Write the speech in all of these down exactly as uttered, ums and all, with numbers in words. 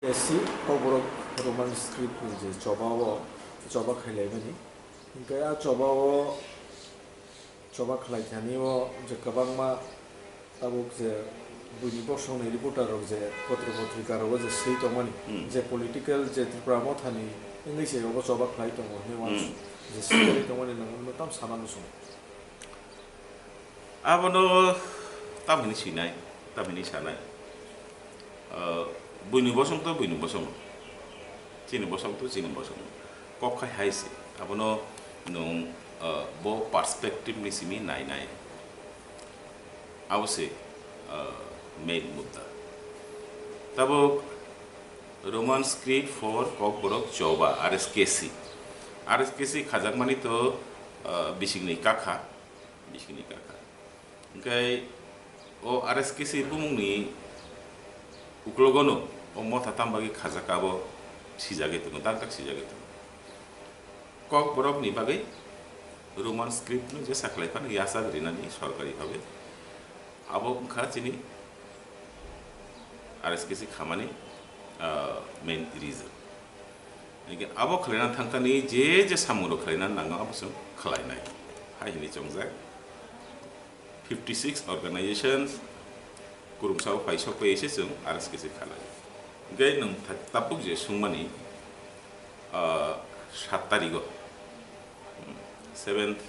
S C, Kokborok Roman script ni je choba o, choba khailaimani. Hinkhe a choba o, choba khlai thani o je kwbangma tabuk je buini bosong ni reporter rok je potro potrika rogo je swi tongmani, Hmm. je political je Tripura Motha ni wngwi se obo choba khlai tongo hinwi Hmm. uansuk je swi tongmani nang tam sana muchung. Abono tamhini sinai, tamhini sanai. Ah, buini bosong to buini bosong, chini bosong to chini bosong. Kok khai hai se, abono nwng, ah, bo perspective ni simi nai nai. Abo se, ah, main mudda. Tabuk Roman script for Kokborok Choba, R S K C. R S K C khajakmani to, ah, bisingni kakha, bisingni kakha. Hinkhe o R S K C bumungni uklogono o motha tam bagwi khajak abo sijagwi tongo, tak tak sijagwi tongo. Kokborokni bagwi Roman script no jesa khlai phano yachak rinani sorkari bhabe abo wngkha chini R S K C khamani, ah, main reason. Hinkhe abo khlaina thangthani je je samungrok khlaina nango abo chwng khlainai hai hinwi chongjak. Fifty six organizations kurungsao paisok pai se chwng R S K C khalai. Hinkhe nwng tha-, tabuk je sungmani, ah, sat tarigo, hmm, seventh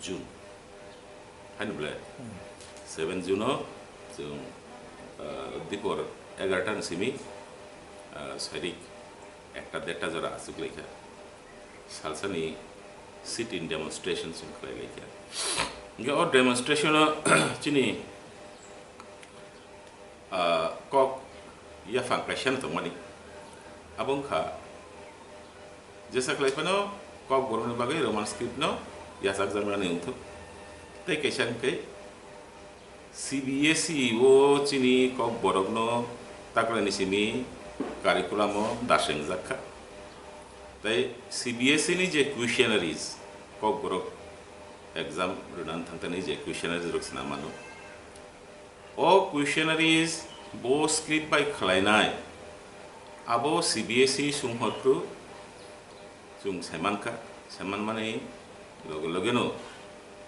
June. Haino bole? Hmm. Seven June o chwng, ah, dipor egarota ni simi, ah, soirik ekta derta jora achuk laikha. Salsani sit-in demonstration chwng khlai laikha. Hinkhe o demonstration o chini ah, kok yaphang kaisa no tongmani. Abo wngkha, jesa khlai phano Kokborokni bagwi Roman script no yachakjaknani wngthok. Tei kaisa wngkhe C B S E o chini Kokborokno taklani simi curriculum o dasengjak kha. Tei C B S E ni je questionnaires, Kokborok exam rwnani thangthani je questionnaires rok swnam mano, o questionnaires bo script bai khlainai, abo C B S E sunghotrw chwng saimankha, saimanmani loge logeno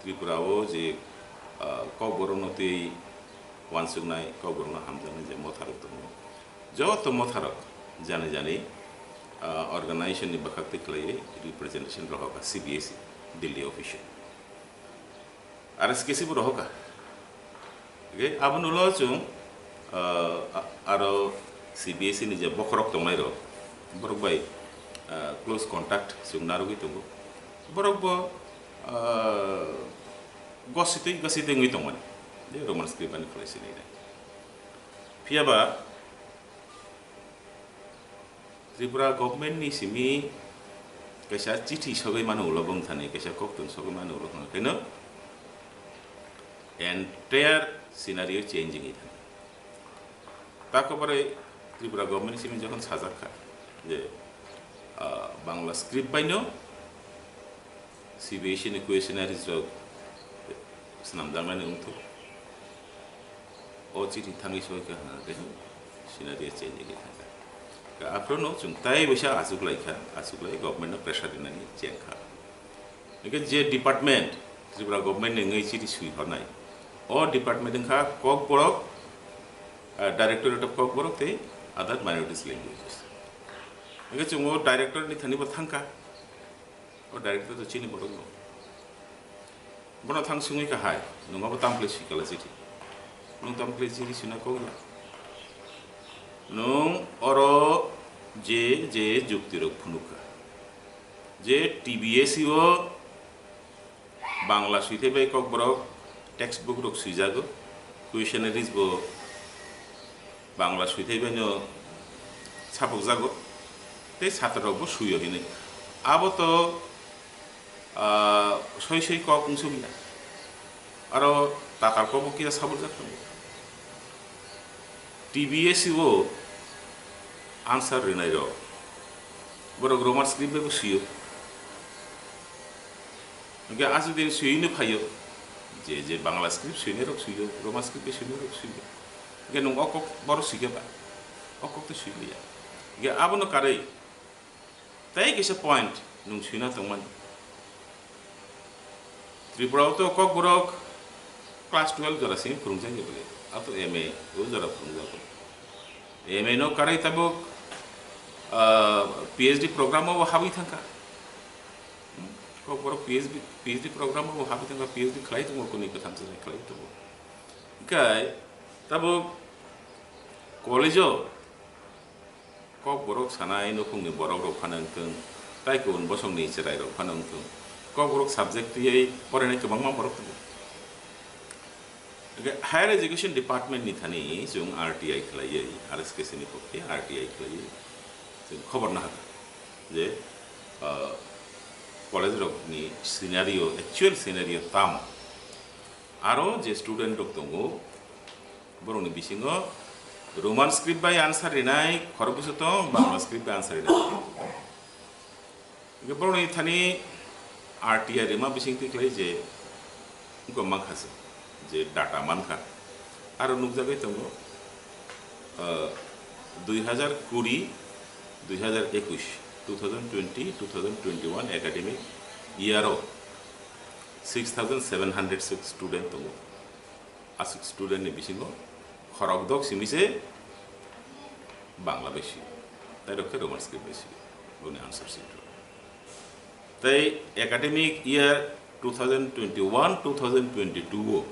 Tripura o je, ah, Kokborokno twi uansuknai, Kokborokno hamjaknai je motharok tongo, joto motharok jani jani, ah, organization ni bwkhak twi khlaiwi representation rohorkha C B S E Delhi office o. R S K C bo rohorkha. Hinkhe abono ulo chwng, ah, a-, aro C B S E ni je bokhorok tongnai rok, borok bai, ah, close contact chwng narwgwi tongo. Borok bo, ah, gositwi gositwi wngwi tongmani, je Roman script ani khlai sinai nai. Phiya ba Tripura government ni simi kaisa chithi sogwi mano ulo bwng thani, kaisa koktwng sogwi mano ulo bwng thani, entire scenario change wngwi thani. Tako bwrwi Tripura government ni simi jokhon sajak kha je, ah, Bangla script bai no C B S E ni questionnaires rok swnamjaknani wngthok. O chithi thangwi soi kha hwnka khe scenario change wngwi thangkha. Aphuru no chwng tai waisa achuk lai kha, achuk lai government no pressure rinani cheng kha. Hinkhe je department Tripura government ni wngwi chithi swi hornai, o department wngkha Kokborok, ah, Directorate of Kokborok tei Other Minorities Languages. Hinkhe chwng o director ni thani bo thangkha. O director to chini borok no. Bono thang sungwi kha hai, nwng abo tamo khlai swi kala chithi. Nwng tamo khlai chithi swina kok ya. Nwng oro je je jukti rok phunuk kha. Je T B S E o Bangla swithai bai Kokborok textbook rok swijago, questionnaires bo Bangla swithai bai no sapukjago, tei satrarokbo swio hinwi. Abo to, ah, soi soi kok wngsukya. Aro tatal kokbo kisa sabuljak tongo. T B S E o answer rwnairok, borok Roman script bai bo swio. Hinkhe aswk din swiwi no phaio, je je Bangla script swinairok swio, Roman script bai swinairok swio. Hinkhe nwng o kok borok swikhe ba, o Sui liya. Ge abono karwi tei kisa point nung suina tongmani. Tripura o to Kokborok class twelve jora simi phwrwngjak ya bole. Ato M A o jora phwrwngjago. M A no karwi tabuk, ah, P H D program o habwi thangkha. Hmm? Kokborok P H D, P H D program o habwi thangkha, P H D khlai tongo, kwnwi kwtham se khlai tongo. Hingkhe tabuk college o Kokborok sanai nukhungni borok rok phano wngthung, tai kubun bosongni chwrai rok phano wngthung, Kokborok subject twiwi porainai kwbangma borok tongo. Hingkhe Higher Education Department ni thani chwng R T I khlaiwi, R S K C ni pokhe R T I khlaiwi chwng khobor nahakha je, ah, college rokni scenario, actual scenario tamo. Aro je student rok tongo, borokni bisingo Roman script bai answer rinai khorokbwsa tong, Bangla script bai answer rinai. Hingke borokni thani R T I rima bising twi khlai je wngkha mankha se, je data mankha. Aro nukjagwi tongo, ah, dui hazar kuri, dui hazar ekush, two thousand twenty, two thousand twenty-one academic year o six thousand seven hundred six student tongo. Aswk student ni bisingo khorokdok simi se Bangla bai sio, tei rok khe Roman script bai sio, boni answer sheet rok. Tei academic year two thousand twenty-one two thousand twenty-two o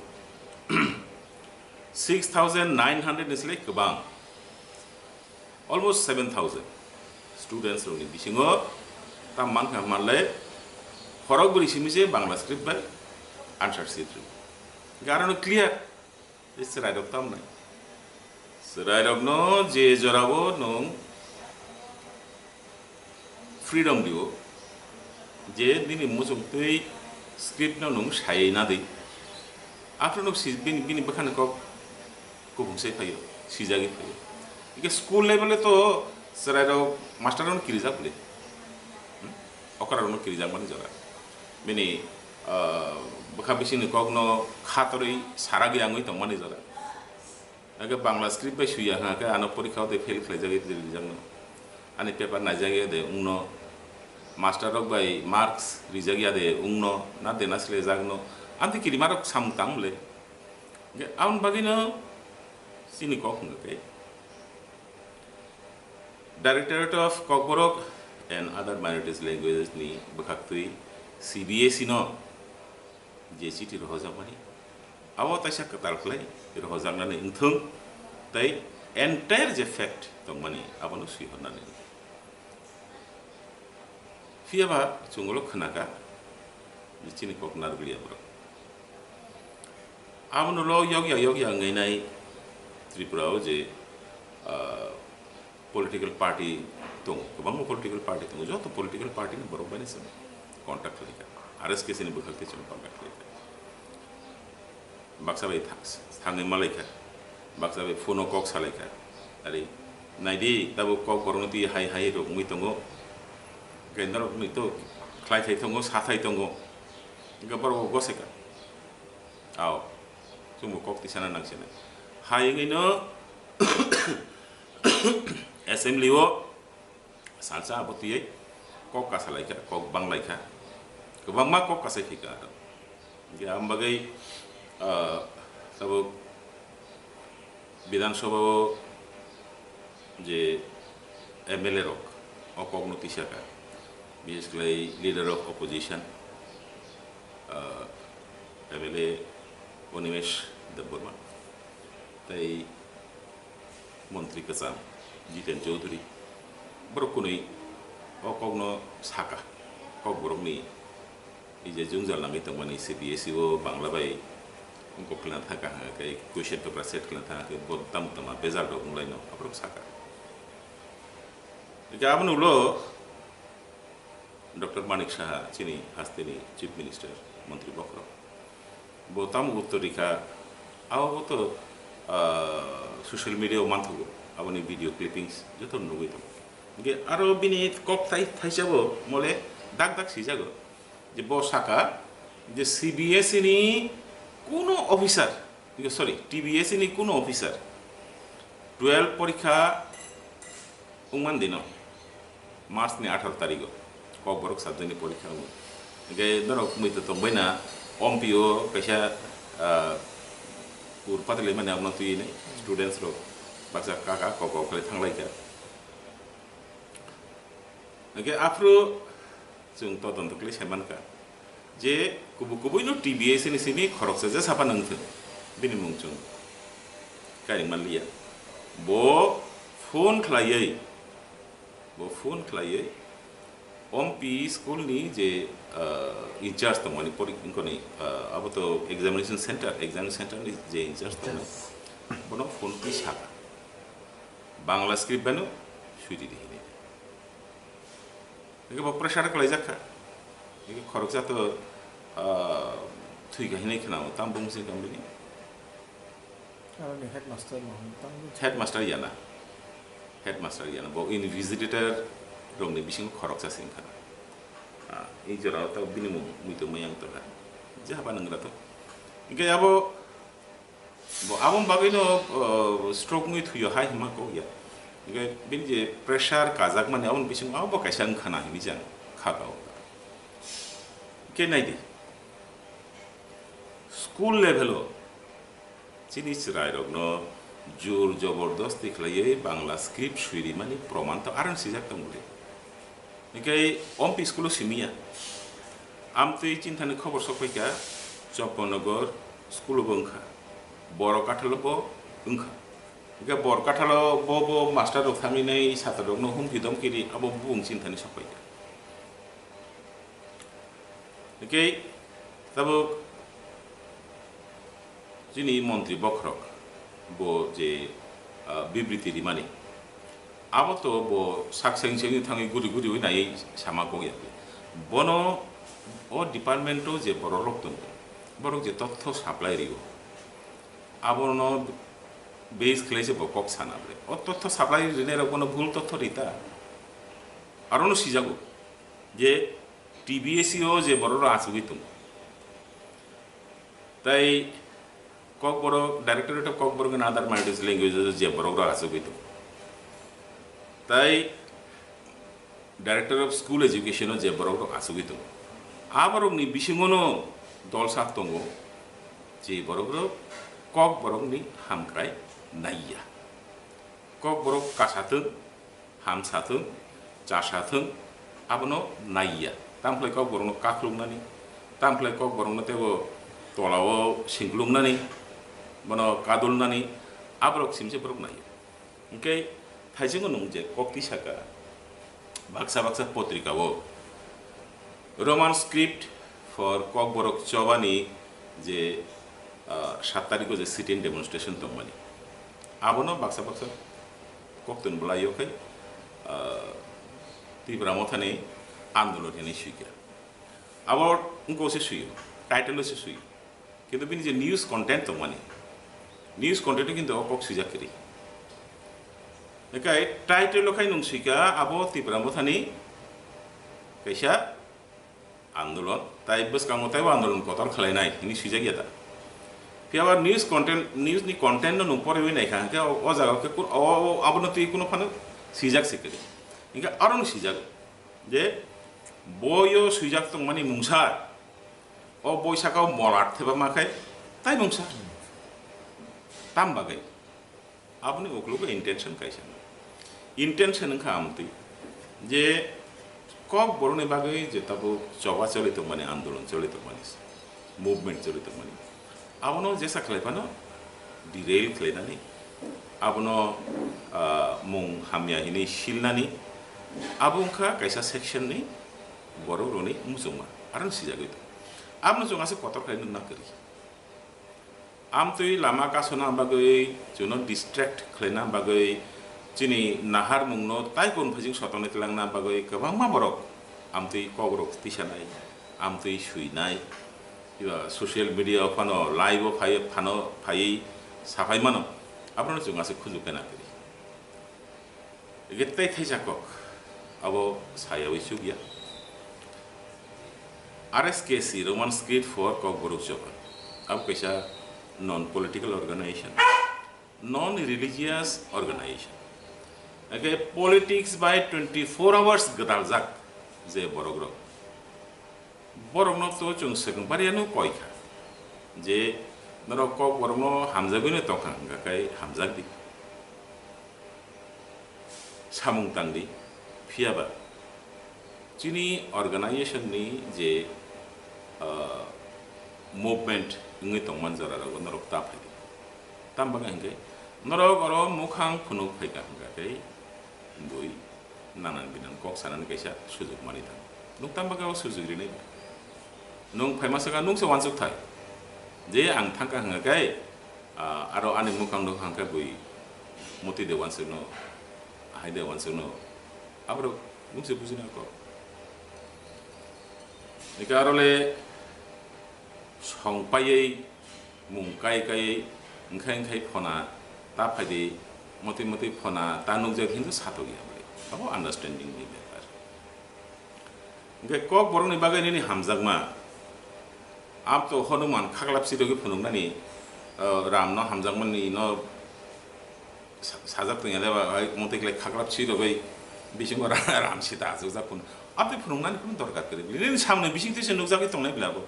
six thousand nine hundred ni slai kwbang, almost seven thousand students rokni bisingo tam mankha manle khorok bwrwi simi se Bangla script bai answer sheet rw. Hingke aro no clear je chwrai rok tam nai. Chwrai rok no je jora o nwng freedom dio, je nini muchung twi script no nwng sai na di. After nwng si-, bini, bini bwkhani kok kubung se phaio, sijagwi phaio. Hingke school level o to chwrai rok master rok no kirijak le. Hmm? Okra rok no kirijak mani jora. Bini, ah, bwkha bisingni kok no khatorwi saragwi yangwi tongmani jora. Hake Bangla script bai suya hake ano porikha o de fail khlaijagwi de rijakno. Ani paper naijagwi de wngno. Master rok bai marks rijak ya de wngno, na de na sle jakno. Amtwi kirima rok samung tang mle. Hake aboni bagwino chini kok hwnga khe Directorate of Kokborok and Other Minorities Languages ni bwkhaktwi C B S E no je chiti rohojakmani, abo taisa kwtal khlai rohojaknani wngthung tei entire je fact tongmani abono swihornani. Phiya ba chwng ulo khwnaka je chini kok narwkliya borok. Abono lo yokya yokya wngwi nai Tripura o je, ah, political party tongo, kwbangma political party tongo, joto political party ni borok bai se contact khlaikha, R S K C ni bwkhak tei chwng contact khlaikha. Baksa bai tha-, thangwi malaikha, baksa bai phone o kok salaikha. Ari naidi tabuk kok borokno twi hai hai rok wngwi tongo, hwnkhe norokni to khlai thai tongo, sa thai tongo, hwnkhe borok bo goseka. Ao, chwngbo kok tisana nangsinai. Hai wngwino assembly o salsa abo twiwi kok kasalaikha, kok banglaikha, kwbangma kok kasai phika aro. Hingke ang bagwi, ah, tabuk Bidhan Sabha o je M L A rok o kokno tisaka, bises khlai leader of opposition, ah, M L A Animesh Debbarma tei montri kwcham Jiten Chowdhury borok kwnwi o kokno saka, kokborokni. Ei je jwngjal nangwi tongmani C B S E o Bangla bai wngkok khlana thangkha hwnka khe question paper set khlana thangkha khe bo tamo tama bejal rok wnglaino aborok saka. Hwnkhe aboni ulo Doctor Manik Saha chini hasteni Chief Minister, Montri bokhorok. Bo tamo uttor rikha, abo bo to, ah, social media o manthogo, aboni video clippings joto nugwi tongo. Hwnkhe aro bini kok thai thaisa bo mole dak dak sijago. Je bo saka je C B S E ni kuno officer, sorry, T B S E ni kuno officer twelve porikha Wngman dino, March ni atharo tarigo Kokborok subject ni porikha wngo. Hingke norok mui to tongbai na, ompio kaisa, ah, ur patali mani abono twi ni students rok baksa kaka kok kok khlai thanglai kha. Hingke aphuru chwng todonto khlai sai mankha je kubu kubui no T B S ni simi khoroksa je sapa nang thung, bini mung chwng kairing manliya. Bo phone khlaiwi, bo phone khlaiwi Ompi school ni je, ah, in charge tongmani pori-, inkoni, ah, abo to examination center, examination center ni je in charge tongmani, bono phone twi saka. Bangla script bano sui di di hinwi. Eke bo pressure khlaijak kha. Eke khoroksa to, ah, thwi kha hinwi khna o, tam bung sing kam bini. Aroni headmaster no hwn tang. Headmaster yana. Headmaster yana. Bo invigilator rokni bisingo khoroksa sing kha. Ah, i jora o ta bini mung mui to mayang to kha. Je haba nangra to. Eke abo Bo aboni bagwino, uh, stroke wngwi thwiyo hai hwnma kok ya. Hingke bini je pressure kajakmani aboni bisingo abo kaisa wngkha na hinwi jang kha kao. Khe nai di. School level o chini chwrairokno jur jobordosti khlaiwi Bangla script sui rimani proman to aron sijak tongo de. Hingke Ompi school o simi ya. Amtwi chinthani khobor sokphaikha, Chopponogor school o bo wngkha. Boro kathalo bo wngkha. Hingke bor kathalo bo, bo master rok thangwi nai satra rokno humki domki ri, abo bubung chinthani sokphaikha. Hingke tabuk chini montri bokhorok bo je, ah, bibriti rimani, abo to bo sak seng sengni thangwi guri guriwi naiwi sama kok ya. Bono o department o je borok rok tongo, borok je totho supply rio, abono base khlai se bo kok sana bre. O totho supply rinai rok bono bhul totho rita. Arono sijago je T B S E o je borok rok achugwi tongo. Tai Kokborok, Directorate of Kokborok and Other Minority Languages je borok rok achugwi tongo. Tai Director of School Education o je borok rok achugwi tongo. A borok ni bisingo no dol sak tongo, je borok rok Kokborok ni hamkrai naiya. Kokborok kasatung, hamsathung, chasathung, abono naiya. Tamkhlai Kokborokno kakluknani, tamkhlai Kokborokno teibo tolao singkluknani, bono kadulnani, aborok simse borok naiya. Hingke thaisingo nung je kok tisaka, baksa baksa potrika o Roman script for Kokborok chobani je, ah, sat tarikh o je sit-in demonstration tongmani, abono baksa baksa koktun bwlai o khe, ah, Tipra Mothani andolon hinwi suikha. Abo wngkha se suyo, title o se suyo. Kintu bini je news content tongmani, news content o kintu o kok swijak kiri. Ekai title o khai nung suikha abo Tipra Mothani kaisa andolon, tai bwskango taibo andolon kotor khlainai hinwi swijak ya da. Phiya ba news content, news ni content no nung poriwi naikha, hwnkhe o, o jaga o khe kun-, o, o, abono twi kuno phano swijak se kwrwi. Hwnkhe aro no swijak je boyo swijak tongmani mungsa, o boi saka o molat theba ma khai tai mungsa. Tam bagwi. Aboni uklogo intention kaisa. Intention wngkha amtwi je Kokborokni bagwi je tabuk choba choli tongmani, andolon choli tongmani, movement choli tongmani, abono jesa khlai phano derail khlainani, abono, ah, mung hamya hinwi silnani, abo wngkha kaisa section ni borok rokni muchungma, aro sijagwi tongo. Abono chwng aswk kotor khlai nukna kwrwi. Amtwi lama kasona bagwi, chwngno distract khlaina bagwi, chini naharmungno tei kun phajing sotoknai twlangna bagwi kwbangma borok amtwi kokrok tisanai, amtwi swinai, eba social media o phano live o phai phano phaiwi saphai mano, abono chwng aswk khujuk khe nangkhe. Hingke tei thaisa kok, abo sayawi chukya. R S K C, Roman Script for Kokborok Choba. Abo kaisa non political organization, non religious organization. Ake politics by twenty four hours gwdaljak je borok rok. Borok no to chwng swkang pariya no koi kha je norok kok borok no hamjagwi no tong kha hwnkha khe hamjak di. Samung tang di. Phiya ba chini organization ni je, ah, movement wngwi tongman jora rogo norok ta phai di. Tam bagwi hwnkhe norok oro mukhang phunuk phaikha hwnkha khe bui nanan binan kok sanani kaisa sujuk mani thang. Nwng tam bagwi o sujuk rinai ba? Nwng phaima saka nwng se wansuk thai je ang thangkha hwnkha khe, ah, aro ani mukhang nukha hwnkhe bui muti de wansukno, ahai de wansukno, aborok nwng se bujina kok. Eka aro le song paiwi mung kai kai wngkhai wngkhai phona ta phaidi, motwi motwi phona ta nukjak hintu satok ya bwle. Abo understanding ni bepar. Hwnkhe kok borokni bagwi nini hamjakma, ap to Hanuman khaklap sirogwi phunuknani, uh, Ramno hamjakmani no sa-, sajak tongya le ba, hai motwi khlai khaklap sirogwi bisingo Ra-, Ram Sita achukjak phunuk. Abtwi phunuknani kunu dorkar kwrwi. Nini samni bisingtwi se nukjagwi tongnai bwle abo.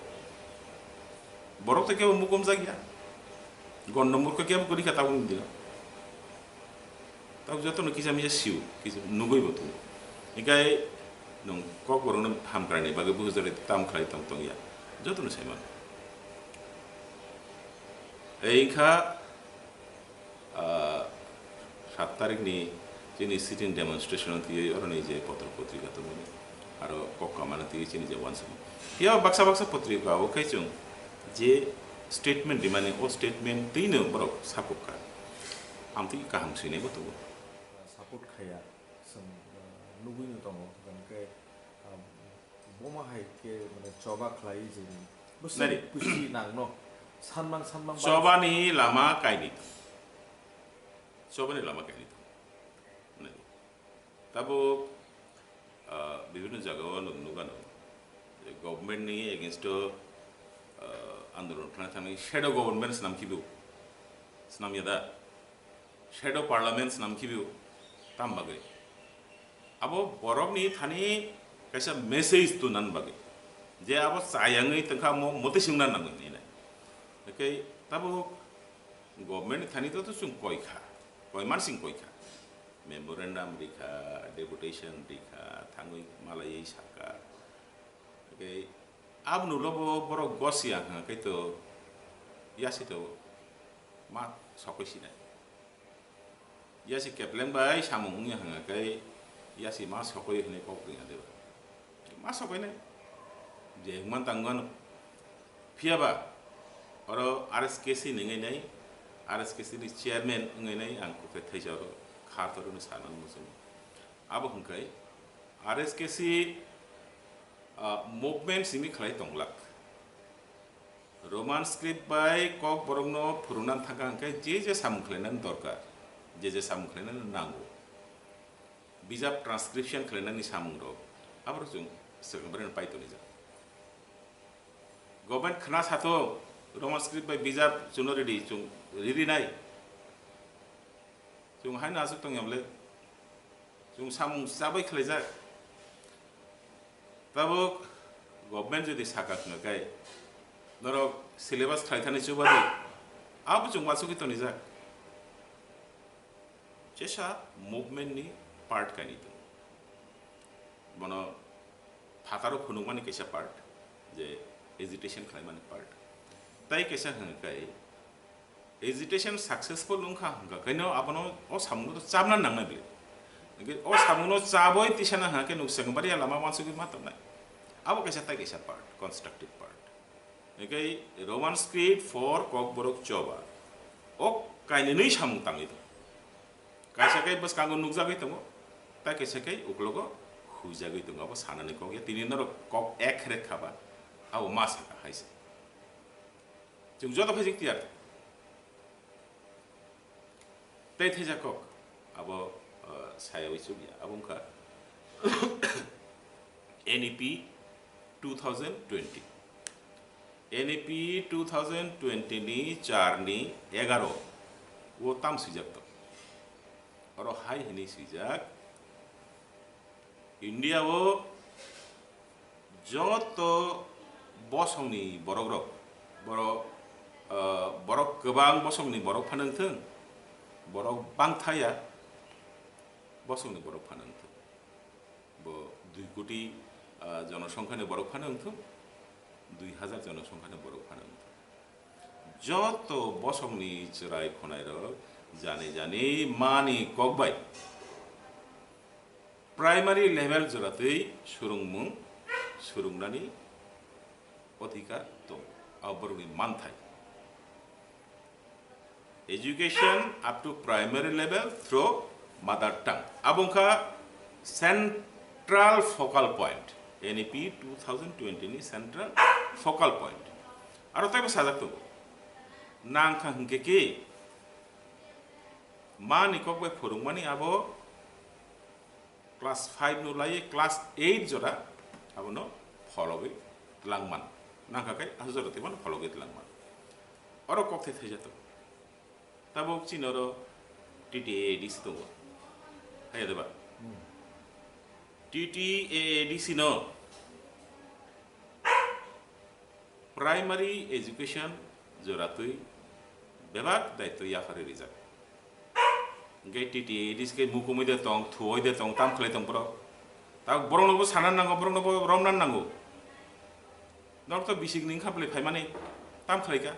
Borok tei kebo mukumjak ya. Gondo murkho kebo kwrwi kha tabuk ni dino. Tabuk joto no kisa misa siu, kisa nugui bo tongo. Hinkhe nwng kok borok no hamkrai ni bagwi bujo jora tam khlai tong tong ya. Joto no sai mano. Ei wngkha, ah, sat tarikh ni chini sitting demonstration o twiwi oroni je potro potrika tongmani, aro kok kamano twiwi chini je uansukmung. Phiya baksa baksa potrika o khe chwng je statement rimani, o statement twino borok sapuk kha. Amtwi kaham swinai bo tongo. Support khaiya, chwng, ah, nugui no tongo, hwnkhe, ah, boma hai khe mane choba khlai je ni. Bwswk Nari. Kusi nang no. Sanmang, sanmang ba- Chobani lama kainwi tong. Chobani lama kainwi tong. Nari. Tabuk, ah, bibhinno jagao nwng nukgano. Je government ni against o, ah, andolon khlai thangwi shadow government swnam khibiu. Swnam ya da? Shadow parliament swnam khibiu. Tam bagwi. Abo borokni thani kaisa message tunan bagwi. Je abo chayangwi tongkha mo motwi swngna nangwi hinwi nai. Hwnkhe tabuk government ni thani to, to chwng koi kha. Koi mansing koi kha. Memorandum rikha, deputation rikha, thangwi malaiwi sakha. Hwnkhe aboni ulo bo borok gosiya hwnkha khe to yasi to ma sokoi sinai. Yasi kepleng bai samung wngya hwnkha khe yasi ma sokoi hinwi kok tongya de ba. Ma sokoi nai. Je hwnkman tang mano. Phiya ba oro R S K C ni wngwi nai, R S K C ni chairman wngwi nai ang kok khe thaisa oro kha toruni sanani muchungo. Abo hwnkhe R S K C, ah, movement simi khlai tonglak. Roman script bai kok borokno phwrwngna thangkha hwnkhe je je samung khlainani dorkar, je je samung khlainani nango, bijap transcription khlainani samungrok, aborok chwng swkang bai pai tonijak. Government khna sato Roman script bai bijap chwngno ridi, chwng ridi nai. Chwng haino aswk tongya bwle. Chwng samung chabai khlaijak. Tabuk government jodi saka hwnkha khe norok syllabus khlai thani chuba di. Abo chwng uansugwi tonijak. Jesa movement ni part kainwi tongo. Bono phataro phunukmani kaisa part, je agitation khlaimani part. Tai kaisa hwnkha khe agitation successful wngkha hwnkha khe no abono o samungno to chabna nangnai bile. Hwnkhe o samungno chabwi tisana hwnkha khe nwng swkang bariya lama uansugwi ma tongnai. Abo kaisa tai kaisa part, constructive part. Hwnkhe Roman script for Kokborok choba. O kainwi samung tangwi tongo. Kaisa khe bwskango nukjagwi tongo, tai kaisa khe uklogo huijagwi tongo. Abo sanani kok ya, tini norok kok ek khe rek kha ba, abo ma saka hai se. Chwng joto phai jing tiyar. Tei theja kok, abo, uh, sayawi chukya, abo wngkha N E P two thousand twenty. N E P two thousand twenty ni char ni egaro o tam swijak tong. Oro hai hwnwi swijak, India o joto bosongni borokrok, borok, ah, borok kwbang bosongni borok phano wngthung, borok bangthaya bosongni borok phano wngthung. Bo dui koti, ah, jonosongkhani borok phano wngthung, dui hazar jonosongkhani borok phano wngthung. Joto bosongni chwrai khwnairok jani jani mani kok bai primary level joratwi swrwngmung swrwngnani odhikar tongo, abo borokni manthai. Education up to primary level through mother tongue. Abo wngkha central focal point, N E P two thousand twenty ni central focal point. Aro teibo sajak tongo, nangkha hwnkhe ki mani kok bai phwrwngmani abo class five no lai class eight jora abono phologwi twlangman. Nangkha khe ah jora tei mano phologwi twlangman. Oro kok thai thaisa tongo. Tabuk chini oro T T A A D C tongo. Haiya deba? Hmm. T T A A D C no primary education joratwi bebak daitw yapharwi rijak. Hwnkhe T T A A D C khe mukumui de tong, thuoi de tong, tam khlai tong borok. Tabuk borokno bo sana nango, borokno bo romna nango. Norok to bisik ni wngkha bwlai phaimani, tam khlai kha.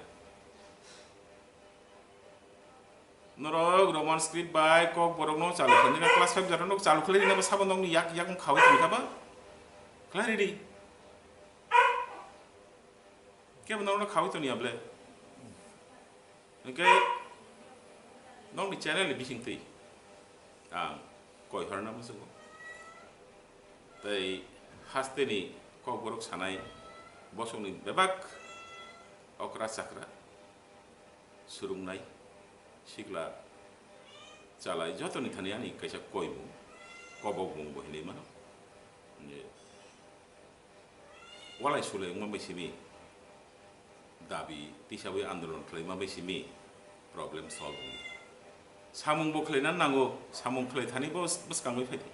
Norok Roman script bai kok borokno chalu khlainai kha, class five jora norok chalu khlai rina sabo nokni yak yak wng khaui tongkha ba? Khlai ridi. Kebo norokno khaui tongya ble? Hwnkhe nokni channel ni bising twi ang koi horna muchungo. Tei hasteni kok borok sanai bosongni bebak okra chakra. Swrwngnai, sikla, chalai, jotoni thani ani kaisa koimung, kobokmung bo hinwi mano. Je walai sulai wngma bai simi, dabi tisawi andolon khlaima bai simi problem solve wngya. Samung bo khlaina nango, samung khlai thani bo bwskangwi phaidi.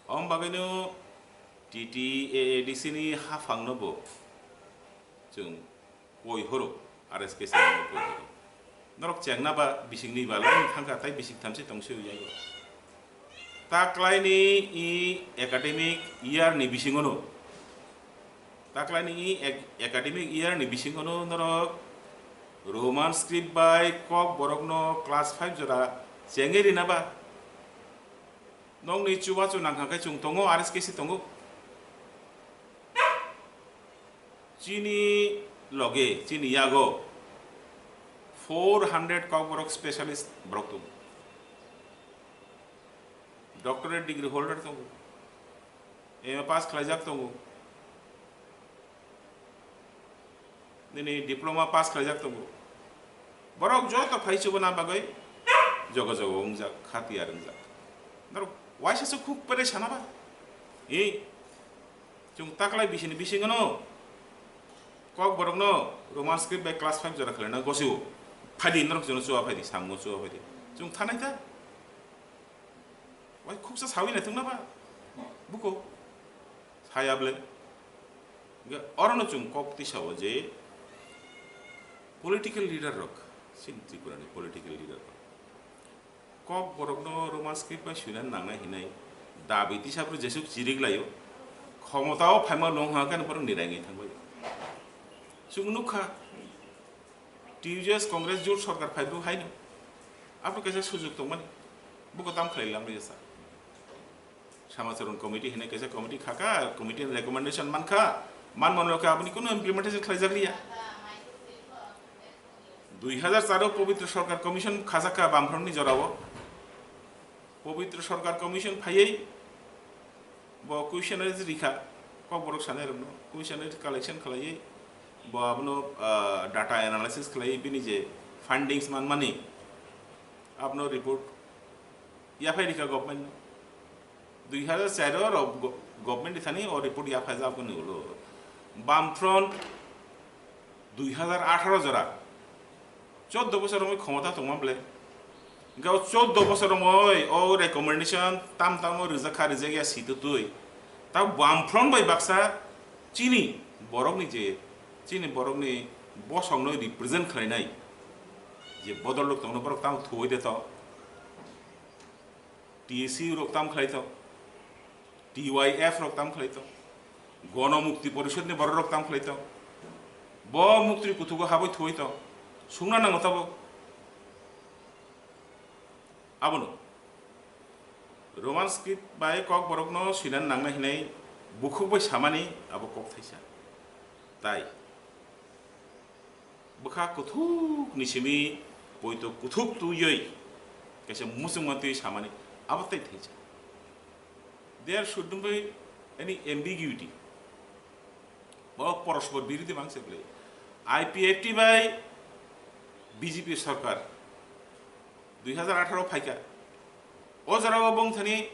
Om bagwino T T A A D C ni haphangno bo chwng koi horo, R S K C no koi horo. Norok chengna ba bisingni ba line thangkha, tai bising thamse tongse uyai. Taklaini i academic year ni bisingono, taklaini i ac-, academic year ni bisingono norok Roman script bai kok borokno class five jora chengwi rina ba? Nokni chubachu nangkha khe chwng tongo, R S K C tongo. Chini loge, chini yago four hundred kokborok specialist borok tongo. Doctorate degree holder tongo. M A pass khlaijak tongo. Nini diploma pass khlaijak tongo. Borok joto phai chubana bagwi jogo jogo wngjak, khatiyar wngjak. Norok waisa se khuk pere sana ba. Hi, chwng taklai bisini bisingno kok borokno Roman script bai class five jora khlaina gosio. Phaidi norok jono chuwa phaidi, samung chuwa phaidi. Chwng thanai ta. Wai khuksa sawi naithok na ba? Buko. Saya ble. Ga orono chwng kok tisao je political leader rok, sin Tripura ni political leader rok. Kok borokno Roman script bai suina nangnai hinai dabi tisapro jesuk chirik laio. Khomotao phaima long ha kan borok nirangwi thangbai. Chwng nukha. T U J S Congress jut sorkar phaibruk haino. Aphuru kaisa sujuk tongmani. Buko tam khlai lamri sa. Samacharan committee hinai kaisa committee khaka, committee ni recommendation mankha. Man manlo khe aboni kuno implementation khlaijak liya. Dui hazar char o Pabitra Sarkar Commission khajakha Bamfront ni jorao. Pabitra Sarkar Commission phaiwi bo questionnaire rikha, kokborok sanai rokno questionnaire collection khlaiwi bo abono, ah, data analysis khlaiwi bini je findings manmani abono report yaphai rikha government no. Dui hazar char o rok go-, government ni thani o report yaphai jabgani ulo Bamfront dui hazar atharo jora, choddo bosor wngwi khomota tongma ble, Hingke o choudo bosor romoi o recommendation tam tamo rijak kha, rijak ya si totwi. Ta Bamfront bai baksa chini borokni je, chini borokni bosongno represent khlainai je bodol rok tongno borok tamo thuwi de to. T S U rok tam khlai to, T Y F rok tam khlai to, Gono Mukti Porishod ni borok rok tam khlai to, bo muktri kuthugo haboi thuwi to, sungna nango tabuk. Abono Roman script bai Kokborokno swinani nangnai hinwi bukhuk bai samani abo kok thaisa. Tai bwkha kuthuk ni simi poito kuthuk twiwi kaisa muchungma twi samani abo tai thaisa. There shouldn't be any ambiguity. Bo porospor birodhi mangse bwle. I P F T bai B J P sarkar dui hazar atharo phaikha. O jorao bongthani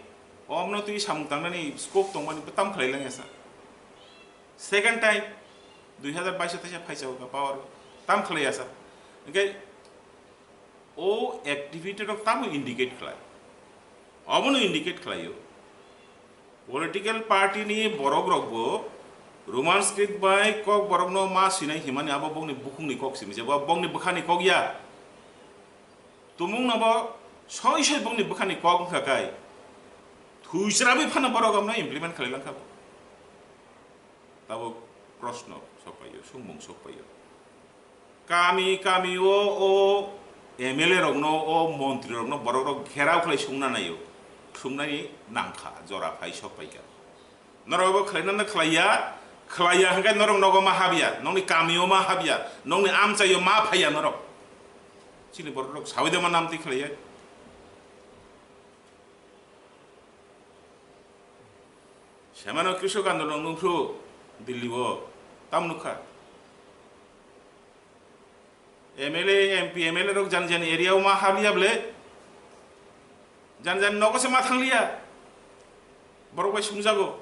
omno twi samung tangnani scope tongmani bo tam khlai langya sa. Second time dui hazar bais o thaisa phaisa o power tam khlai ya sa. Hingke o activity rok tamo indicate khlai. Obono indicate khlaio. Political party ni borok rok bo Roman script bai Kokborokno ma sinai himani abo bongni bukhukni kok simi je, bo bongni bwkhani kok ya. Tumung no bo soi soi bongni bwkhani kok wngkha kai. Thuisrabi phano borok amno implement khlai langkha bo. Tabuk proshno sokpaio, sungmung sokpaio. Kami kami o, o M L A rokno, o montri rokno borok rok gherao khlai sungna naio. Sungnani nangkha, jora phai sokpaikha. Norok bo khlainani khlaiya, khlaiya hwnkhe norok nogo ma habya, nokni kamio ma habya, nokni amchaio ma phaiya norok. Chini borok rok sawi de ma namtwi khlaiya. Semano Krishok Andolon nungphru Delhi o tam nukha. M L A, M P, M L A rok jani jani area o ma habliya ble. Jani jani nogo se ma thangliya. Borok bai sungjago.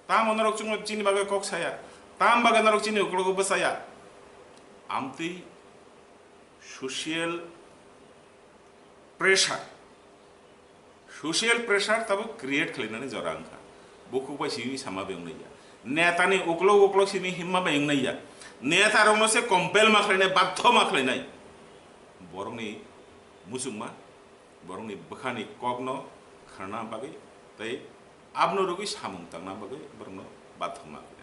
Tamo norok chini bagwi kok saya. Tam bagwi norok chini uklogo bwsaya. Amtwi social pressure, social pressure tabuk create khlainani jora wngkha. Bukhuk bai simi sama bai wngnai ya. Neta ni uklok uklok simi himma bai wngnai ya. Neta rokno se compel ma khlainai, baddho ma khlainai. Borokni muchungma, borokni bwkhani kokno kharna bagwi tei abno rwgwi samung tangna bagwi borokno baddho ma khlainai.